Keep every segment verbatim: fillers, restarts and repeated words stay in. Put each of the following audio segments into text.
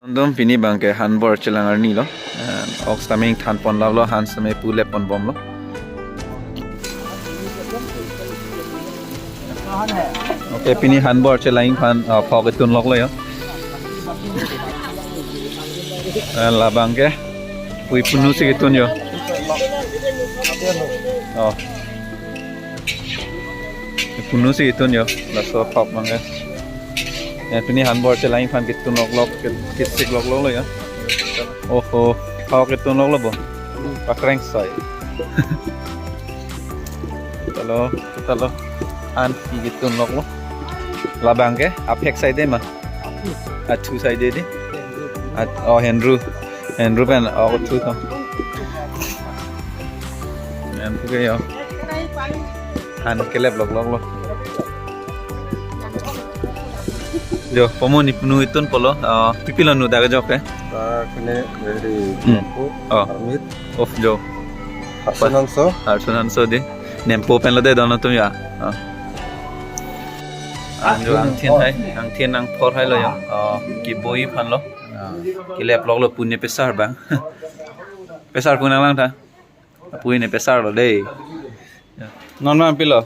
Don atum, pini abangke hanbor chelang arni lo. Eh, ok sitame ingthan pon lap lo, han sitame pu lep pon bom lo. Okay, pini hanbor chelang aphan, ah, phok ketun lok lo yo. Eh, labangke pu ipunu si ketun yo. Oh. Ipunu si ketun yo, laso phok abangke. Ya, pini hanbor chelang aphan ketun lok lok, ke-, kesik lok lok lo ya. Oho, phok ketun lok lo bo. Pakreng sai. Talo, talo. Han pi ketun lok lo. Labangke, aphek sai de ma. Athu sai de di. At, oh, henru. Henru pen, oh, athu to. Henru ke yo. Han kelep lok lok lo. Jo, pamuni ipunu ketun pulo, ah, pipilo nu dak ajok ke? Ah, kene dari Hmm. Nempo, Oh. Armit, Of jo. Harsun Hanso. Harsun Hanso di. Nempo pen lo de don atum ya. Ah. An jo angthin hai, angthin nangphor hai lo ya. Ah, keboi aphan lo. Ah. Kelep lok lo pune pesar abang. Pesar pu nanglang tha. Pu ne pesar lo de. Non ma pilo?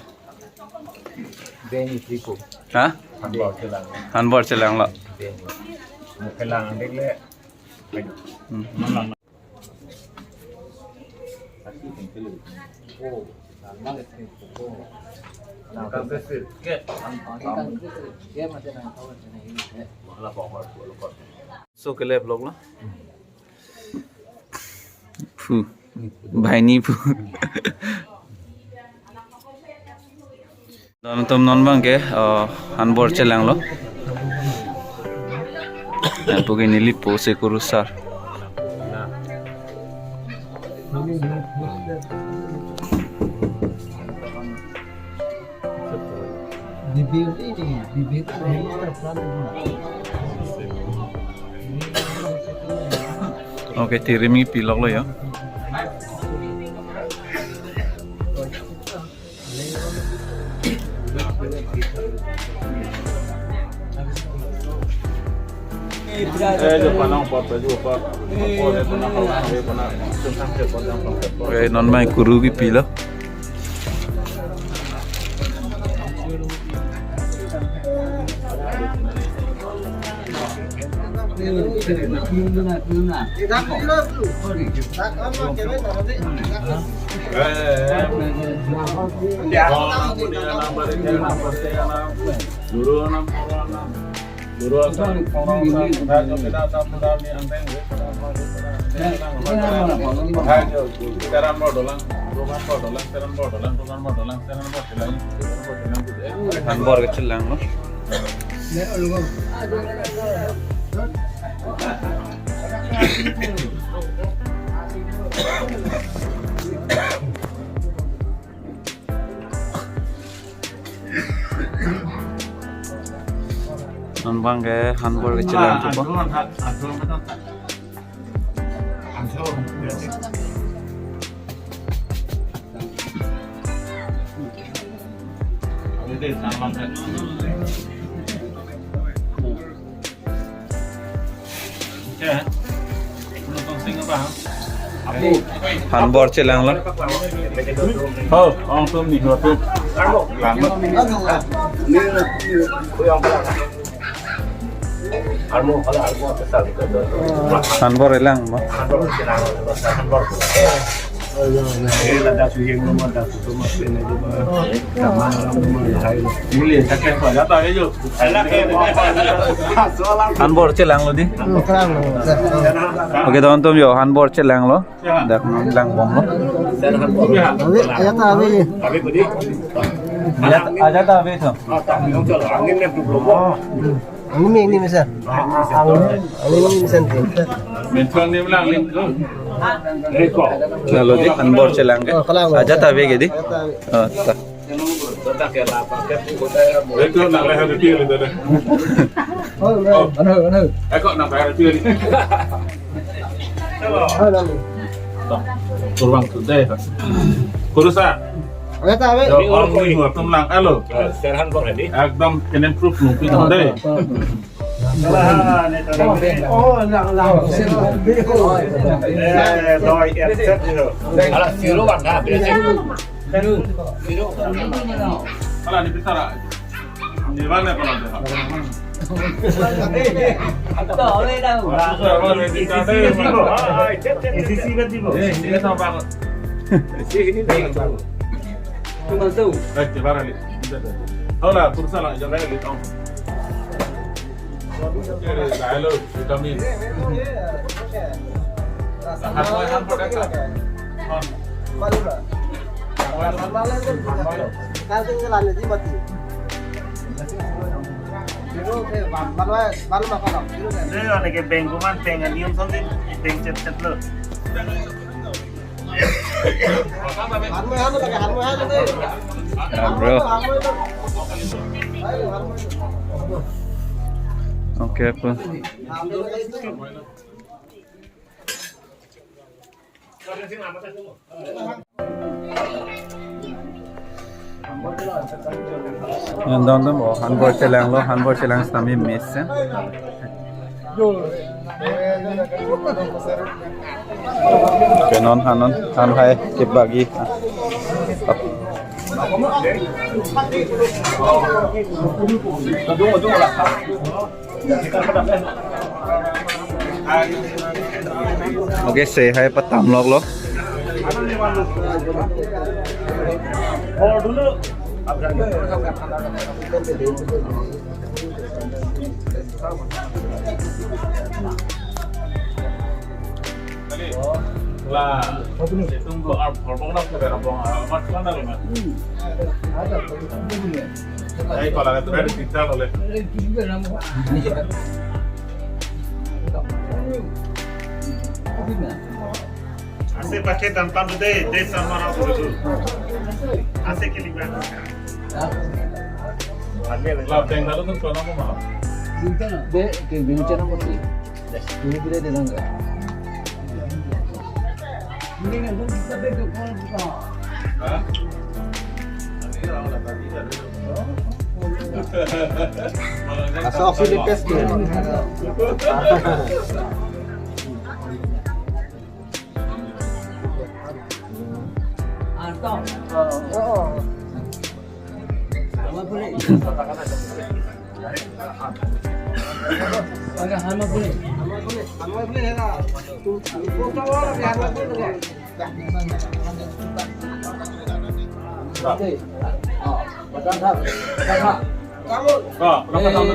Beni tripo. Ha? Hanbor chelang. Hanbor chelang lo. Beni. Chelang dek le. Hmm. So kelep lok lo. Pu. Baini pu. Don atum, non abangke, eh, hanbor chelang lo. Lapu ke neli po se kurusar. Okay, tirim kipi lok lo ya. Eh, jo panong pot, jo pot. Pot, eh, panong pot, eh, panong. Eh, non mai kuru kipi lo. Hanbor kechelang lo. Non abangke hanbor kechelang thupo. Hanbor chelang lo. Ho, ong tum ni ho tum. Hanbor chelang mo. Hanbor chelang lo di. Hmm, chelang lo, sir. Oke, don atum yo, hanbor chelang lo. Dak non lang bom lo. Ave, ajat ave. Ajat, ajat ave to. Angin ini, ini, sir. Angin, angin ini, sir. Mentuang ni melang ling tu. Lalu di hanbor chelang ke. Oh, chelang. Ajat ave ke di? Ajat ave. Oh, ta. Itu nak leher kecil itu deh. Oh, no, no, no. Eh, kok nak leher kecil ni? Oh, no. Kurang tu deh. Kurus ah. Ajat ave. Yo, ong ni dua tum lang alo. Serhan kok tadi? Ekdom kenen proof mungkin deh. Oh, lang, lang. Eh, doi, et cetera. Ala, zero one na, berarti. Zero. Ala, ni bisa ra. Ni mana kalau ada? Isi isi kan di bawah. Eh, ini kan sama banget. Isi ini nih. Cuma tuh. Eh, coba nih. Hola, pulsa la, jangan lagi, tong. Hello, vitamin. Han moi han por deka. Han. Dei, anke beng komat, beng anion songtin, beng chet chet lo. Ah, bro. Okay, apa? Yan don don, oh, han bor chelanglo, han bor chelang sitame mesen. Ke non han non, han hai kebagi. Okay, sei hai patam loklo. La, tunggu, ah, kalau mau nak, saya mau nak, mas, mana lima? Ay, pala ka turay, pizza pala. Ase paket dan pandu de, de sama orang dulu. Ase kiliban. Ase la, beng lalu tuh kono mau. De, ke beng chana mati. Dulu bila de langga. Ini kan kita beda kalau buka. Hah? Asa oxygen test dia. Atau. Oh. Apa boleh? Agak hama boleh. Chap, chap,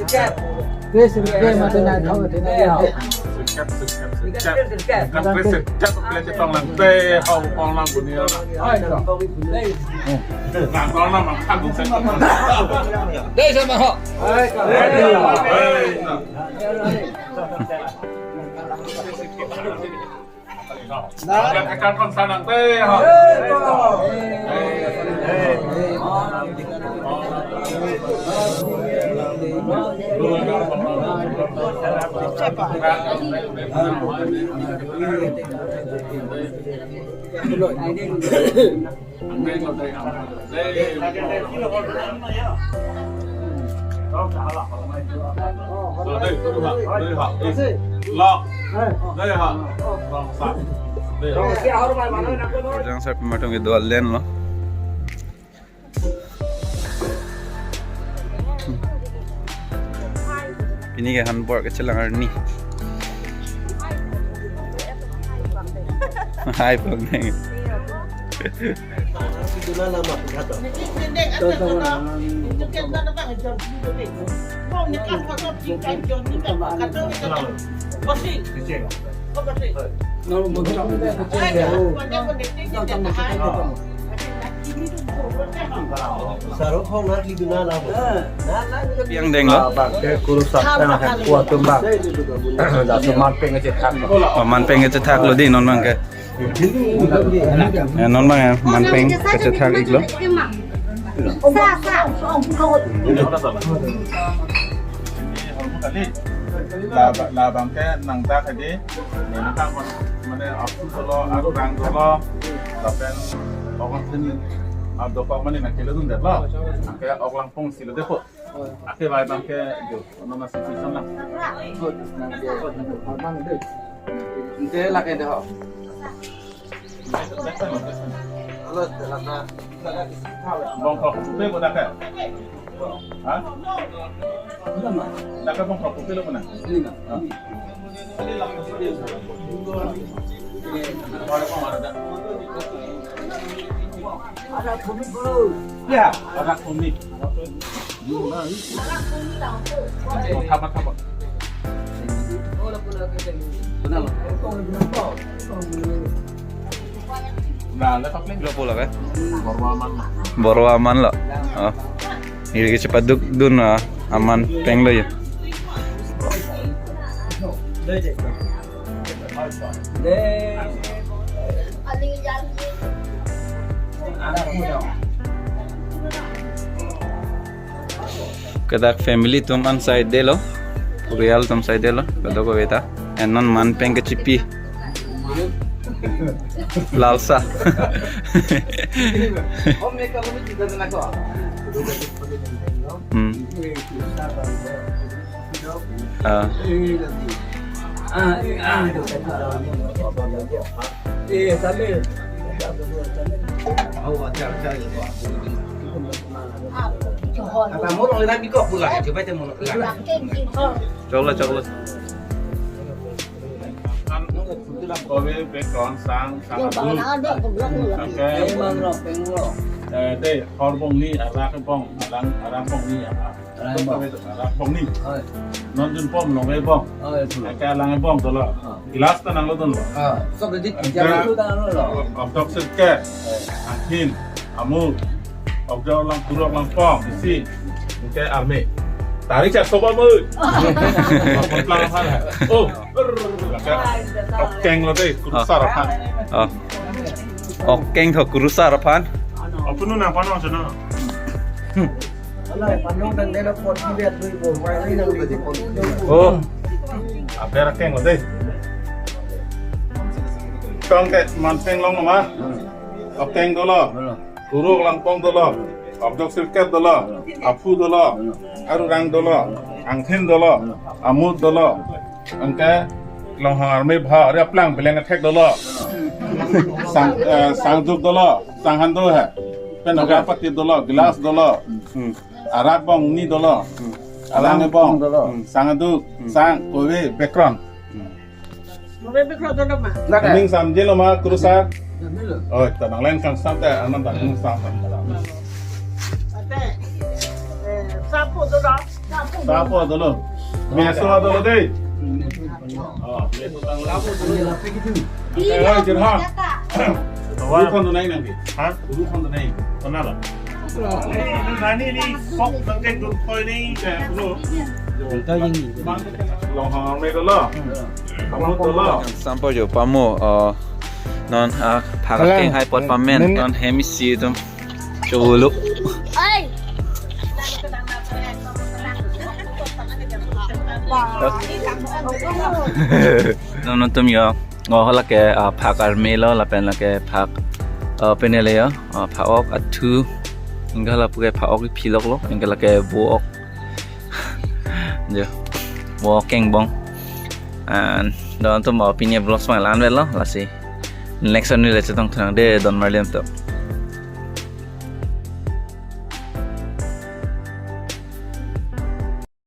chap. Pele chetong lang. Te, hau, kong lang, bunia. Nang kong lang, mang, kagum sen. Te, sama ho. Nah, akan kong sanang te, ha. Jang sar pematung ke dua len lo. Pini ke han bor kechelang arni. Hai, Bang Neng. Piang deng lo? Bang, ke kurusap tengah kuat tumbang. Dah seman pengecethak. Oh, man pengecethak lo di non bang ke. Ya, non bang ya, man pengecethak iklo. Sa, sa. Kali, la, labang ke nangdak hadi, nangkang mane aphu dolo, arurang dolo, lapen okan sini, ah, dopak mane nangkeledundetlo, anke ok langpong si lo dei ho. Ake bai abang ke jo, ono ma situation lang. Ante lake dei ho. Halo, lake. Bongkrok pupe ko dak ke? Ha? Dak ke bongkrok pupe lo mana? Ha. Ya, arak komik. Thapa, thapa. Nah, le papleng. Lo pula ke? Borwa aman. Borwa aman lo. Oh. Ini ke cepat duk dun, ah, aman peng lo ya. Ladak family atum an side dei lo, real atum side dei lo, kadokave ta. Non man peng kechipi. Lalsa. Hmm. Ah. Choklo, choklo. Kove, bekon, sang, sang, adu. Oke. Eh, dei, hor bongni, arak bong, alang, arak bongni, arak. Arak bong. Arak bongni. Oi. Non jun pom long bong. Oi, betul. Ake alang bong dolo. Ah. Glass ta nanglodunlo. Ah, sok di. Ake jam itu ta nanglodunlo. Obdok sirket. Oi. Angthin, amut, obdok lang, kurok langpong, isi. Ake arme. Tarik cak soba mu. Komplang sana. Oh, brr, ake. Okeng lo dei, kurusar aphan. Oh. Okeng tho kurusar aphan. Apunu nangpano sana. Oh. Aber akeng lo dei. Tong ke man peng long ma. Okeng dolo. Kurok langpong dolo. Obdok sirket dolo. Aphu dolo. Arurang dolo. Angthin dolo. Amut dolo. Anke longhong arme bha, ari aplang beleng athek dolo. Sang, eh, sangjuk dolo. Sanghan do hai. Pen oga pati dolo. Glass dolo. Hmm. Arak bongni dolo. Hmm. Alang bong. Bong dolo. Hmm. Sang aduk. Hmm. Sang kove bekron. Hmm. Kove bekron dolo ma. Ning samjelo ma kurusar. Samjelo. Oh, ta nanglang sang sam ta aman ta ning sam sam. Ate, eh, sapo dolo. Sapo dolo. Meso dolo dei. Oh, meso tang lapo dolo. Ate, oh, jirha. Guru khan do nai nang di. Ha? Guru khan do nai. Kona la? Nani ni sok nang ke dur koi ni ke, bro. Longhong arme dolo. Amut dolo. Sampo jo pamo, uh, non, uh, phak akeng hai apot pamen, non hem isi atum. Cholo. Ai. Non atum yo. Oh, hala ke, ah, phak arme lo, lapen lake phak, ah, penele yo, ah, phak ok athu, anke hala puke phak ok philok lo, anke lake vo ok. Jo, vo ok kengbong. And don atum, ah, pini vlogs ma la-an vet lo, lasi. Next one le chetong thunang dei, don marli atum.